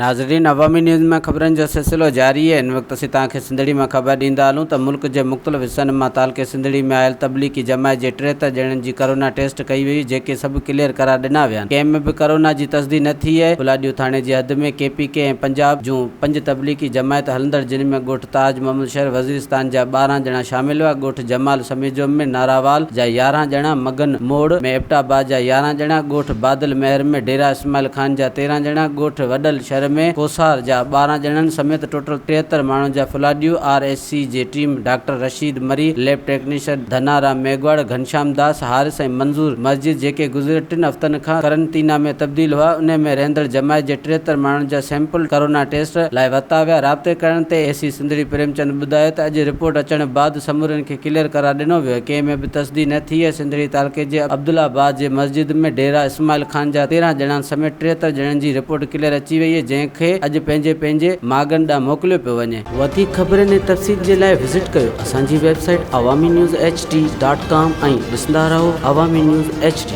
ناظرين عوامي نيوز ۾ خبرن جو سلسلو جاري آهي. هن وقت اسين توهان کي سنڌڙي مان خبر ڏيندا هلون ته ملڪ جي مختلف حصن مان تعلقي سنڌڙي ۾ آيل تبليغي جماعت جي 73 ڄڻن جي ڪرونا ٽيسٽ ڪئي وئي جيڪي سڀ ڪليئر قرار ڏنا ويا آهن. ڪنهن ۾ به ڪرونا جي تصديق نه ٿي آهي. ڦلاڏيو ٿاڻي جي حد ۾ ڪي پي ڪي ۽ پنجاب جون پنج تبليغي جماعت هلندڙ جن ۾ ڳوٺ تاج محمد شهر وزيرستان جا 12 ڄڻا شامل هئا. ڳوٺ جمال سميجو ۾ ناراوال جا 11 ڄڻا، مگن موڙ ۾ ايبٽ آباد جا 11 ڄڻا، ڳوٺ بادل مهر ۾ ڊيرا اسماعيل خان جا 13 ڄڻا، ڳوٺ وڏل شھر ۾ ڪوسار جا 12 ڄڻن سميت ٽوٽل 73 ماڻهن جا ڦلاڏيو آر ايس سي جي team doctor Rasheed Marri, lab technician Dhanaram Meghwar, Ghansham Das, Haris ۽ Manzoor Masjid جيڪي گذريل ٽن هفتن کان قرنطينه ۾ تبديل هئا انهي ۾ رهندڙ جماعت جي 73 ماڻهن جا سيمپل ڪرونا ٽيسٽ لاء ورتا ويا رابطي ڪرڻ تي اي سي سنڌڙي پريم چند ٻڌايو ته اڄ رپورٽ اچڻ بعد سمورن کي ڪليئر قرار ڏنو ويو ڪنهن ۾ به تصديق نه ٿي آهي سنڌڙي تعلقي جي عبدالله آباد جي مسجد ۾ ڊيرا اسماعيل خان جا 13 ڄڻن سميت 73 ڄڻن جي رپورٽ ڪليئر اچي وئي آهي جنهن کي اڄ پنهنجي پنهنجي ماڳن ڏانهن موڪليو پيو وڃي. وڌيڪ خبرن ۽ تفصيل جي لاء وزٽ ڪيو اسان جي website Awami news H D dot com ۽ ڏسندا رهو عوامي نيوز ايڇ ڊي.